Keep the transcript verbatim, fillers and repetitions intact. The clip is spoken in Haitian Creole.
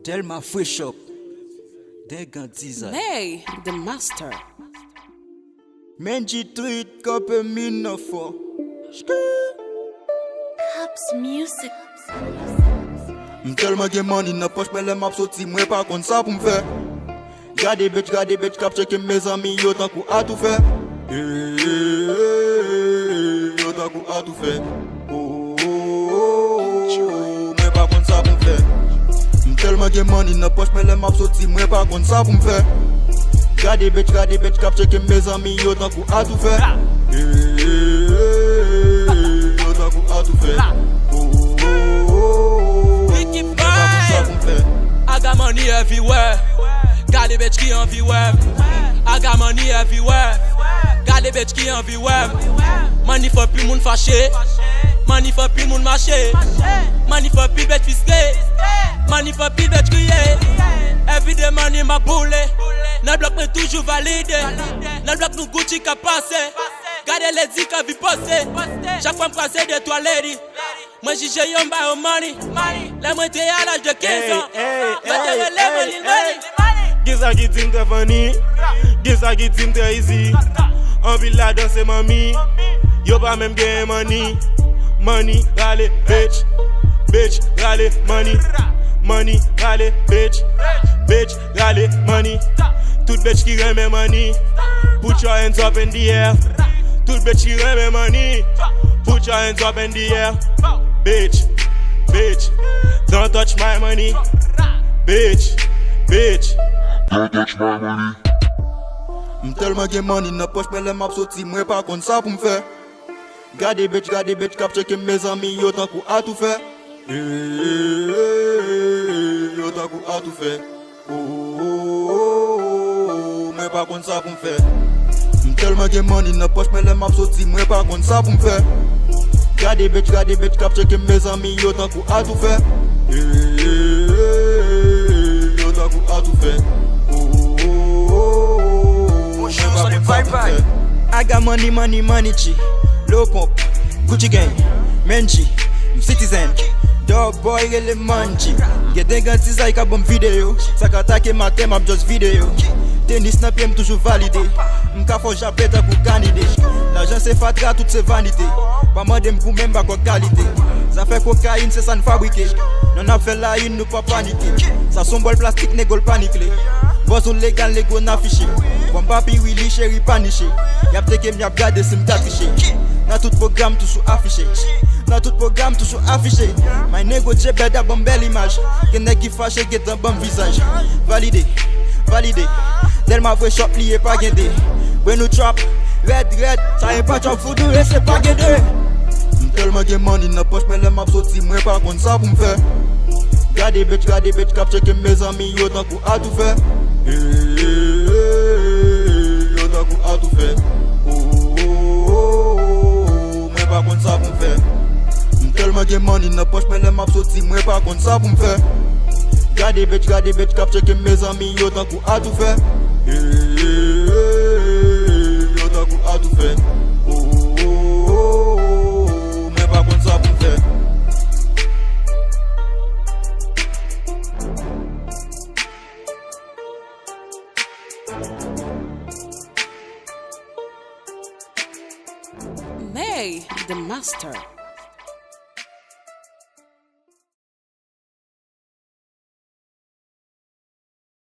Tèlman fresh up. Dègan dizay. Nay, the master. Menji Street kanpe min nan fò. Shkii. Cops Music. M tèlman gen money nan pòch, men lè m ap soti, mwen pa konn sa pou m fè. Gade bitch, gade bitch k ap tcheke m, mezanmi, yo tankou atoufè. Eh, yo tankou atoufè. Oh, oh, oh, oh, mwen pa konn sa pou m fè. M tèlman gen money nan pòch, men lè m ap soti, mwen pa konn sa pou m fè. Gade bitch, gade bitch k ap tcheke m, mezanmi, yo tankou atoufè. Eh, yo tankou atoufè. Oh, oh, oh, oh, mwen pa konn sa pou m fè. I got money everywhere. Gade bitch ki anvi wè m. I got money everywhere. Gade bitch ki anvi wè m. Money fè pil moun fache. Money fè pil moun mache. Money fè pil bitch fiske. Money fè pil bitch kriye. Everyday money m ap boule. Nan blòk mwen toujou valide. Nan blòk nou Gucci k ap pase. Gade lady k anvi poze. Chak fwa m kwaze de twa lady. Mwen jije yo, m ba yo money. Lè mwen te a laj de kenz an, yo te rele m Lil Money. Gen sa ki di m trè funny, gen sa ki di m trè easy. Anpil ladan se manmi, yo pa menm genyen money. Money rale bitch, bitch rale money. Money rale bitch, bitch rale money. Tout bitch ki renmen money, put your hands up in the air. Tout bitch ki renmen money, put your hands up in the air. Bitch, bitch, don't touch my money. Bitch, bitch, don't touch my money. M tèlman gen money nan pòch, men lè m ap soti, mwen pa konn sa pou m fè. Gade bitch, gade bitch k ap tcheke m, mezanmi, yo tankou atoufè. Eh, yo tankou atoufè. Oh, oh, oh, oh, mwen pa konn sa pou m fè. M tèlman gen money nan pòch, men lè m ap soti, mwen pa konn sa pou m fè. Gade bitch, gade bitch k ap tcheke m, mezanmi, yo tankou atoufè. Eh, yo tankou atoufè. Oh, oh, oh, oh, oh, mwen pa konn sa pou m fè. I got money, money, money, G. Lil Pump, Gucci Gang, Menji, m Citizen, Dog Boy rele Manji. Gen Dègan dizay k ap ban m videyo, sa k atake m atè m ap just vide yo. Tenis nan pye m toujou valide, m ka fè w jape tankou kanide. Lajan se fatra, tout se vanite. Pa mande m pou men m pa kwè kalite. Zafè kokayin se sa n fabrike. Non n ap fè layin, nou pa panike. Sa s on bòl plastik, nego l pa nikle. Bòz ou legal, nego n afiche. Bòm papi Willy, cheri pa niche. Y ap teke m, y ap gade si m ka triche. Nan tout pwogram toujou afiche. Nan tout pwogram toujou afiche. My nego J Bèd ap ban m bèl imaj. Gen nèg ki fache, gentan ban m vizaj. Valide, valide. Dèlma vre chòp li ye pa gen de. Bwen nou trap, rèd, rèd. Sa e pa trap voudou e se pa gen de. M tèlman gen money nan pòch, men lè m ap soti, mwen pa konn sa pou m fè. Gade bitch, gade bitch k ap tcheke m, mezanmi, yo tankou atoufè. Eh, yo tankou atoufè. Oh, oh, oh, oh, oh, mwen pa konn sa pou m fè. M tèlman gen money nan pòch, men lè m ap soti, mwen pa konn sa pou m fè. Gade bitch, gade bitch k ap tcheke m, mezanmi, yo tankou atoufè. Eh, yo tankou atoufè. Oh, oh, oh, oh, oh, mwen pa konn sa pou m fè. Nay, the master.